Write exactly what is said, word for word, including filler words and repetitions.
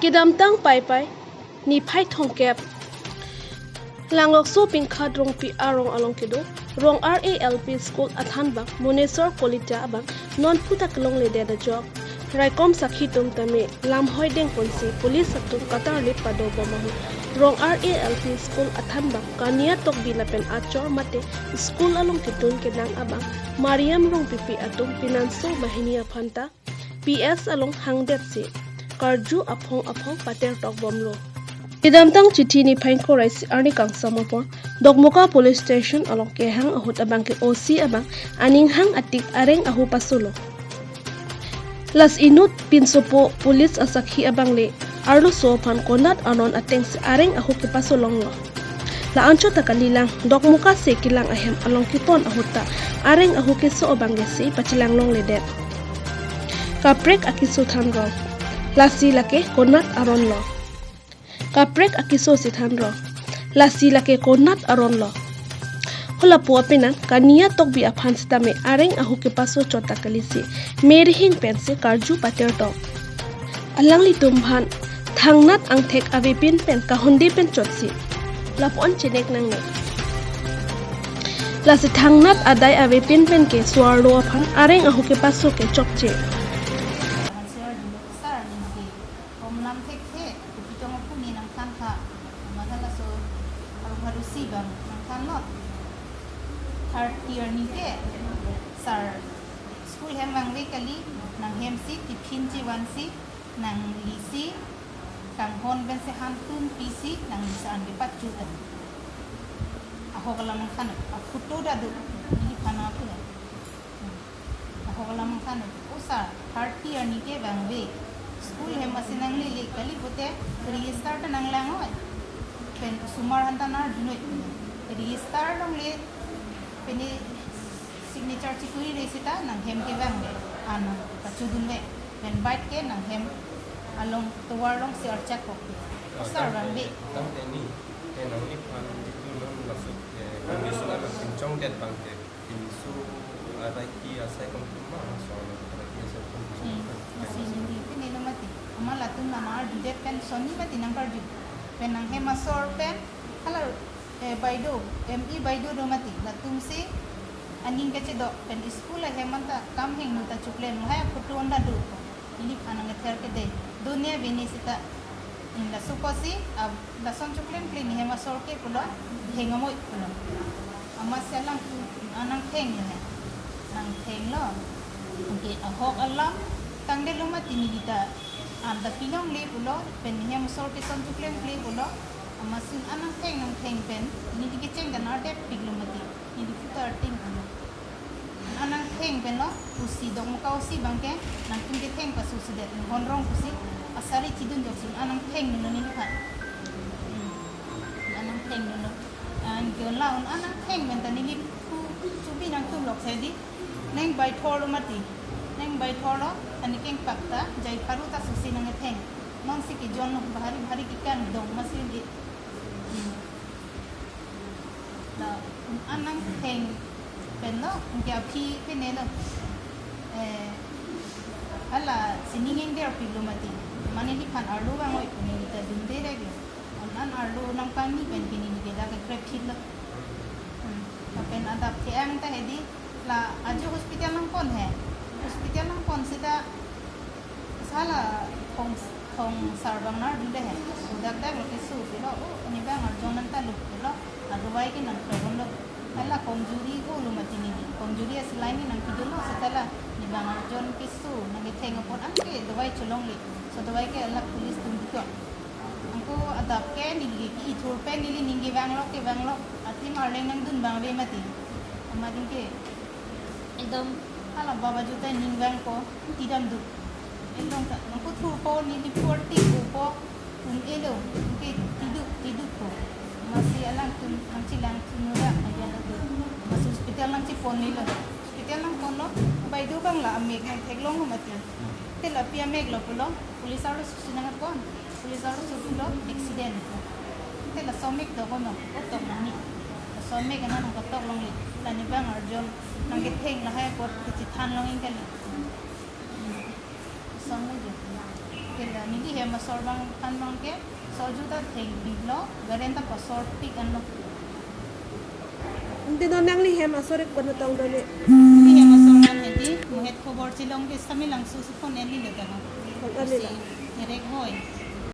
Kedamtang Paipai niphai thomkep, Langlokso Pingkhat Rongpi arong along kedo Rong-ar A L P School athanbang Monesor Kolita abang non puta kelongledet ajok raikom sakhi atum tame lamhoi dengponsi police atum katarlip padobom ahut Rong-ar A L P School athanbang Kania Tokbi lapen achor mate school along ketun kedang abang Mariam Rongpipi atum pinanso banghini aphanta P S along hangdetsi karju aphong aphong pater tokbomlo. Kedamtang Chithi niphai ingkoi ra isi arni kangsam apor Dokmoka Police Station along kehang ahut abangke O C abang aning hang atik areng ahu pasolo. Lasi inut pinsopo police asakhi abangle arloso aphan konat aron atengsi areng ahu kepaso longlo. La-anchot ta kalilang, Dokmoka se kelang ahem along kepon ahut ta areng ahu keso abangke si pachelang longledet. Kaprek akeso thanlo. Lasi lake konat aronlo. Kaprek akeso si thanlo. Lasi lake konat aronlo. Holapu apenan Kania Tokbi aphan sitame areng ahu kepaso chot ta kalisi merihing pensi karju pater tok. Alanglitum aphan thangnat angthek avepin pen kahonde pen chotsi lapu-an chenek nangne. Lasi thangnat adai avepin pen ke so-arlo aphan areng ahu kepaso ke chokche. Sir, ningke kom lam thekthe, kopi tong apu ne nangthan tha. Amat halaso haru haru si bang nangthanlo. Third year ningke, sir, school hem vangve kali, nanghem si, tiffin chevan si, nangli si, kanghon pensi hantun pi si, nangli sa an kepachu ta. Ahok alam nangthan, aphoto ta do, neli phana pu. Ahok alam nangthan, o sir, third year ningke vangve. School hem asi nanglele kali pute register ta nanglang oi. Pen osomar aphan ta nangdun noi. Register longle pen signature chekuri re seta nanghem kevangve. An pachudunve. Pen bike ke nanghem along tovar alongsi archak kok. O sir vangve. Tangte ni, te nangliphan jitu non laso, eh, condition alam pinchongdet abangke. Pinso araiki asai kongtum ma, so araiki asai kongtum. Hmm, masi neli pinelo mati. Amat latum nangkarjudet pen sonni mati nangkarju. Pen nanghem asor pen, hala, eh, baido, M E baido do mati. Latumsi aning kachedok pen school ahem anta kam hingno ta chuklem, lahai aphoto anta do. Neli aphan nangther ke dei. Dunia bini seta. Hmm, laso apotsi, ah, lason chuklem klemkle ne hem asor ke pulo, heng amoi pulo. Amatsi alangtum an nangtheng ne. Nangthenglo. Anke ahok alam tangdetlo mati neli ta. An ta pilongle pulo, pen ne hem asor ke son chuklemkle pulo. Amatsi an nangtheng nangtheng pen, neli kecheng ta nangdetpiklo mati. Neli putar ting pulo. An nangtheng penlo, pusi Dokmoka O C abangke, nangtum ketheng pasu sudet, nang honrong pusi, asari chidun joksun, an nangthengdunlo neliphan. Hmm. An nangthengdunlo. Anke la un an nangtheng pen ta neli pu chubi nangtum lok sai di. Neng baithorlo mati. Neng baithorlo, ani kengpak ta, jai pharu ta susi nangtheng. Nonsi kejon lo, bahari bahari kekang dong masi di. Hmm. La, an nangtheng penlo, anke aphi penelo. Eh, hala sining ingder piklo mati. Mane neliphan arlo vang oi pu neli ta dunde rek lo. An an arlo nangpangni pen ke neli ke dak ke krep thit lo. Hmm. Lapen adap ke-ang ta hedi la ajo hospital nangpon he. Hospital nangpon seta sala thong, thong sarbang nangdunde he. Ladak dak lo keso pulo, o, ne bang arjon nangta lo pulo. Adawai ke nangkrebomlo. Hala komjuri ko lo mati neli. Komjuri asaline nangpidunlo, seta la ne bang arjon keso nangketheng apot anke dawai cholongle. So dawai ke hala police atum dito. Anke adap ke neli ke ithur pen neli ning kevanglo, kevanglo. Atim arleng nangdun abang ave mati. Amat anke ekdom hala baba juta ning vangpo, tidam duk. Ekdom ta, nangko thurpo, neli purti upo, un-elo, anke tiduk, tidukpo. Amatsi alangtum, nangchelang thunu ra, ayan adu. Amatsi hospital nangcheponlelo. Hospital nangponlo, baido abang la amek nangtheklonglo mati. Te la pi amek lo pulo, police arloso si nangpon. Police arloso pulo accident. Te laso amek do kono, otok nangni. Laso amek ana nangkotok longle. La ne bang arjon nangketheng lahai apot kechethan long ingkali. Laso amek do. Te la Neli hem asor abang aphan abangke sorju ta thekpiklo, garen ta pasor pik anlo. Ante non nangli hem asor ek ban tong dole. Neli hem asor abang hedi, mohet khobor chelong ke Samelangso si phone eli le ta ha. Phone eli la. Si erek hoi.